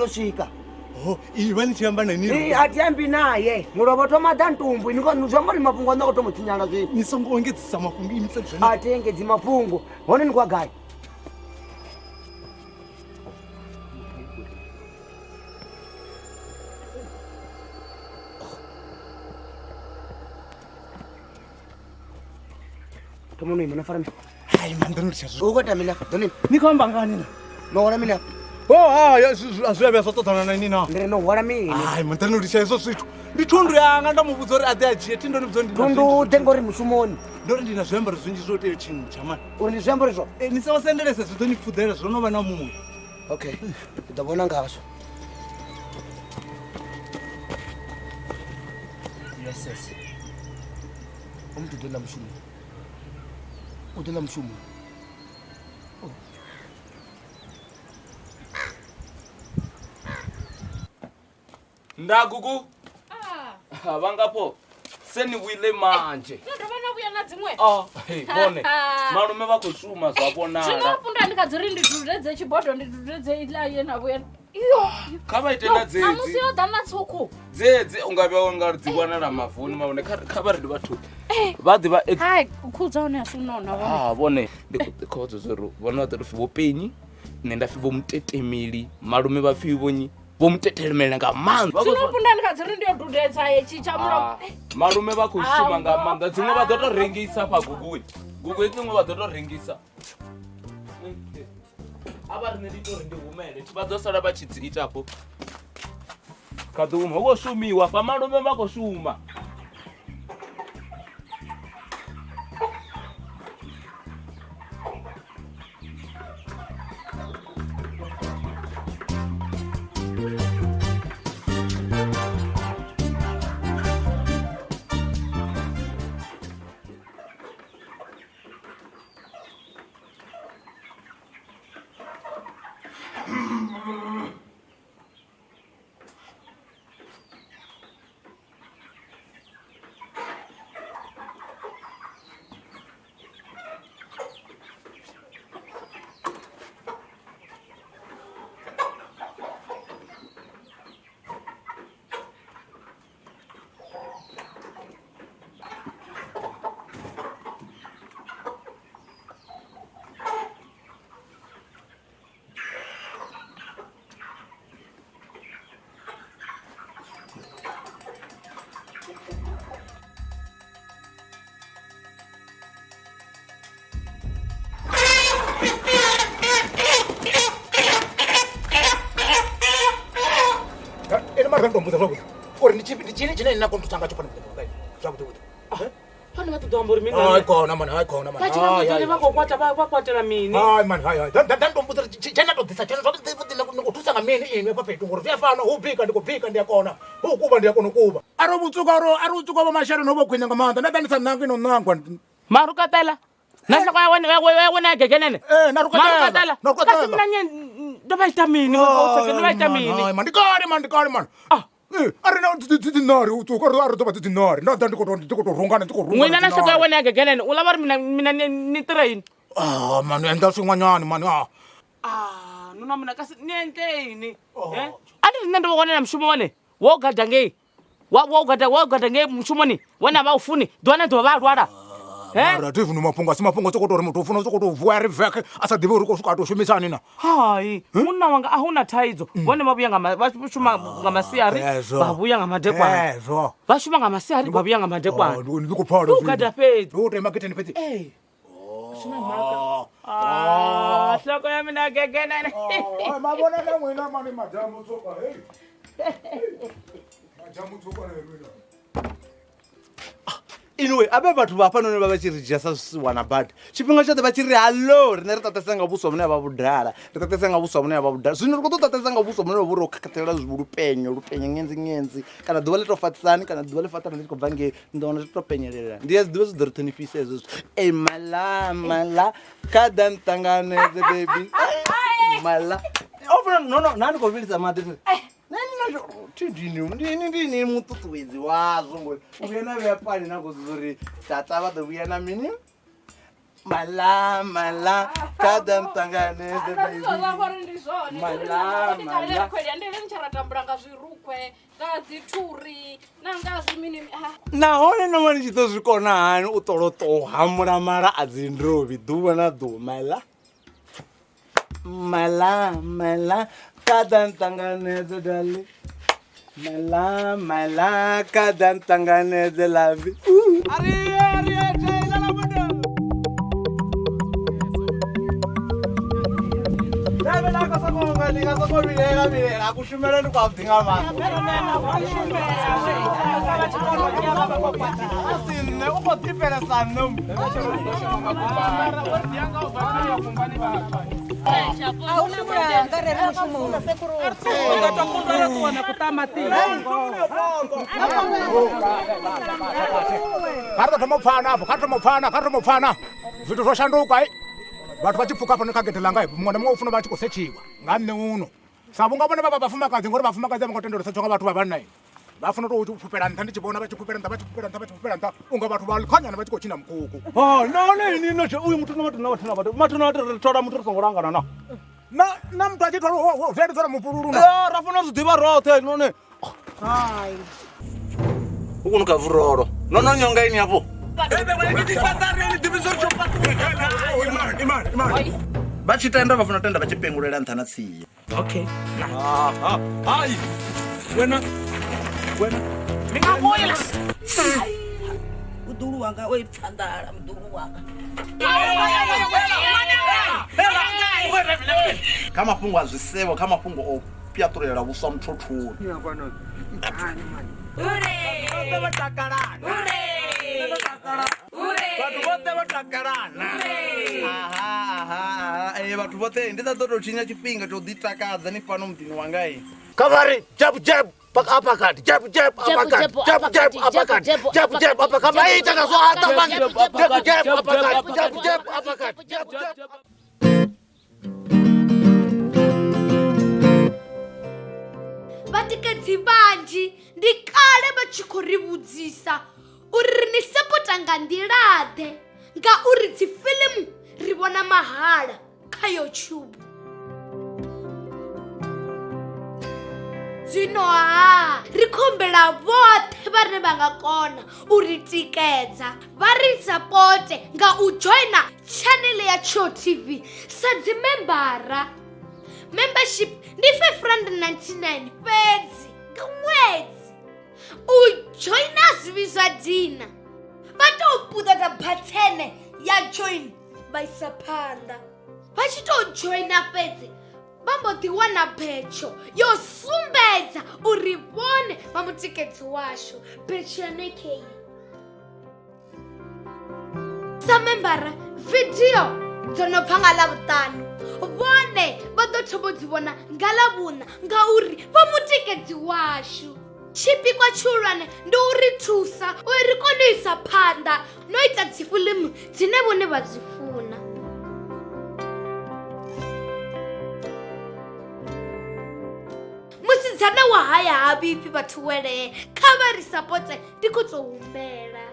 Swika. Oh, iwe ni tshi amba na ini. Eh, a thi ambi naye. Mulovha thoma ḓa ntumbu ini kwa zwa ngori mafhungo a ṋa to tshinyala zwino. Ni songo engedzisa mafhungo ini sa zwone. A thi engedzi mafhungo. Hone ni kwa gai? Tomo no imana fara mi. Hai man ndo tsha zwo. U khou ita mini afha? Ḓo ni. Ni khou amba ngani na? No hwala mini afha? Oh, ah, ya zwi a vhuya zwa ṱoḓana na ini na. Ndi ri no hwala mini? Hai man ndo litsha hezwo zwithu. Ndi thundu yanga nda mu vhudza uri a ḓe a dzhie, thi ndo ni vhudza uri ndi na Thundu ḓe ngori mushumoni. Ndo ri ndi na zwiambaro zwinzhi zwo tea u tshintsha mani. Uri ndi zwiambaro izwo? Eh, ni songo sendelesa zwi ḓo ni pfuḓela zwo no vha na muya. Okay, ndi ḓo vhona ngazwo. Yes, yes. O muthu ḓo ḽa mushumo. U ḓo ḽa mushumo. Nda gugu. Ah. Vhangafho se ni wile manje. No dovha na vhuya na dziṅwe. Ah, hey, vhone. Malume vha khou shuma zwa vhonala. Zwino punda ndi kha dzi ri ndi dudedze tshibodo ndi dudedze iḽa ye na vhuya. Iyo. Kha vha ite na dzedzi. Namusi yo ḓa na tswuku. Dzedzi unga vha nga ri dzi wanala mavuni mavhone kha vha ri ndi vhathu. Vha ḓivha Hai, khuhu dza hone a si nona vhone. Ah, vhone ndi khou vha uri vhone vha ḓo ri pfi vho Penyi, nṋe nda pfi vho Mutetemeli, malume vha pfi vhonyi. Vho mutetemela nga maanḓa. Zwino punda ndi kha dzi ri ndi yo dudedza hetshi tsha mulomo. Malume vha khou shuma nga maanḓa, dziṅwe vha ḓo to rengisa fha guguwe. Guguwe dziṅwe vha ḓo to rengisa. A vha riṋe ndi ita uri ndi humele, vha ḓo sala vha tshi dzi ita afho. Kha ḓi huma, hu khou shumiwa fha, malume vha khou shuma. Uri ndi tshini tshine nna kona u thusa ngatsho fhano muḓini zwavhuḓi vhuḓi. Fhano vha ṱoḓa u amba uri mini? Hai khona mani, hai khona mani. Vha tshi vha vha khou kwata vha kwatela mini? Hai mani, hai hai. Nda ndo mbudza uri tshe nda to ḓisa tshone zwavhuḓi vhuḓi ndi khou thusa nga mini inwi hafha fhethu ngori zwi a fana, hu bika ndi khou bika ndi a kona, hu kuvha ndi a kona u kuvha. Ari vhutsuka ari vhutsuka vho masheleni ho vha khwine nga maanḓa, nda ḓa ndi sa ṋangwi no ṋangwa. Marukatela. Na nhloko ya wena ya gegenene. Eh, na rukatela. Na rukatela. Kasi mina nye ndo vha ita mini? Ndo vha ita mini? Hai man, ndi kale man, ndi kale man. Ah. A ri na dzinari u tsuka a ri ḓo vha dzi dzinari nda ḓa ndi khou tou rungana ndi khou rungana. N'wina na nhloko ya wena ya gegenene u lava uri mina mina ni tirha yini? Ah man, endla swin'wanyana man. Ah. Ah, nuna mina kasi ni endle yini? Eh? A ni ri nṋe ndo vha wanela mushumo wone wo gada ngei. Wa wo gada ngei mushumoni wone a vha u funi ḓuvha na ḓuvha vha a lwala. Mara thi vunu mafhungo a si mafhungo sokou tou ri muthu u funa sokou tou vuwa ri veke a sa ḓivhi uri khou swika a tou shumisani na. Hai, munna wanga a huna thaidzo. Vhone vha vhuya nga vha shuma nga masiari, vha vhuya nga madekwana. Hezwo. Vha shuma nga masiari, vha vhuya nga madekwana. Ndi khou pfala. U gada fhedzi. Ndi u tou ima getheni fhedzi. Ee. Ah, hloko ya mina gegenene. Mavona na n'wina mani madyambu tshuka hey. Madyambu tshuka na n'wina. Anyway, abe vhathu vha hafhanoni vha vha tshi ri dzhia sa zwisiwana badi tshifhinga tshoṱhe vha tshi ri hallo riṋe ri ṱaṱesa nga vhuswa vhune ha vha vhudala ri ṱaṱesa nga vhuswa vhune ha vha vhudala zwino ri khou ḓo ṱaṱesa nga vhuswa vhune vha vho ri khakhaṱhela lupenyo lupenyo ngenzi ngenzi kana ḓuvha ḽi tou faṱisani kana ḓuvha ḽi faṱana ḽi tshi khou bva ngei ni ḓo wana zwi tou penyelela ndi a zwi ḓivha zwi ḓo ri ṱhonifhisa hezwo zwithu e mala mala kha ḓa nṱanganedze baby mala o no no na ndi khou vhilisa maḓi ndini muṱuṱuwedzi wazwo ngori u vhuya na vhea pani na khou uri tata vha ḓo vhuya na mini mala mala kha ḓa nṱanganedze baby ndi zwone Mala, mala. ndi lini ra tambula nga zwirukwe nga dzithuri na nga zwimini nahone no vha ni tshi ḓo zwi kona hani u ṱoloṱo hamula mala a dzi ndovhi ḓuvha na ḓuvha mala mala mala kha ḓa nṱanganedze dali mala mala kha ḓa nṱanganedze lavi kushumele ndi kwavhuḓi nga maanḓa a si nṋe u khou ḓifhelesa nṋe Kha ri ḓo thoma u pfana afho, kha ri thoma u pfana, kha ri thoma u pfana. Zwithu zwo shanduka vhathu vha tshi pfuka hafhanoni kha gede ḽanga muṅwe na muṅwe u funa vha tshi khou setshiwa nga nṋe uno. Sa vhunga vhone vha vha vhafumakadzi ngori vhafumakadzi a vho ngo tendelwa u setshiwa nga vhathu vha vhanna. Vha funa u tou fhufhela nṱha ndi tshi vhona vha tshi fhufhela nṱha vha tshi fhufhela nṱha vha tshi fhufhela nṱha unga vhathu vha likhanyana vha tshi khou tshina mukhuku. Nahone ini no uyu muthu na vhathu na vhathu na vhathu mathu na vhathu ri thola muthu ri songo langana na. Na muthu a tshi thola zwi a ri thola mupululu na. Ra funa zwi ḓivha roṱhe none. Hai. U kunuka vurolo. No no nyonga ini hapo. Vha tshi tenda vha funa tenda vha tshi pengulela nṱha na tsia. Okay. Hai. Wena. Wena. Ndi nga vhuya. Muḓulu wanga o ipfa nḓala muḓulu wanga. Kha mafhungo a zwisevho kha mafhungo o pyaṱulela vhuswa muthothoni. Vhathu vhoṱhe vho takalana. Aha aha aha vhathu vhoṱhe ndi sa ḓo tou tshinya tshifhinga tsho ḓi takadza ni fhano muḓini wanga i. Kha vha ri jab jab uppercut jab jab uppercut jab jab uppercut jab jab uppercut vha ita nga zwo aṱa vha jab jab uppercut jab jab uppercut jab jab. Vhatikedzi vhanzhi ndi kale vha tshi khou ri vhudzisa uri ri ni sapota nga nḓila-ḓe ngauri dzi fiḽimu ri vhona mahala kha YouTube. Zwino ha ri khombela vhoṱhe vhane vha nga kona u ri tikedza vha ri sapote nga u joina channel ya Tshiwo TV sa dzi membara. Membership ndi 599 fhedzi nga ṅwedzi. U joina zwi zwa dina vha tou puṱedza bathene ya join vha isa phanḓa. Vha tshi tou joina fhedzi vha mbo ḓi wana betsho yo sumbedza uri vhone vha mutikedzi washu. Betsho yone kei. Sa membara vidio dzo no bva nga Ḽavhuṱanu vhone vha ḓo thoma u dzi vhona nga Ḽavhuṋa ngauri vha mutikedzi washu. Tshipikwa tshihulwane ndi u ri thusa uri ri kone u isa phanḓa no ita dzi fiḽimu dzine vhone vha dzi funa. Musidzana wa haya ha vhifhi vhathu welee kha vha ri sapote ndi khou tou humbela.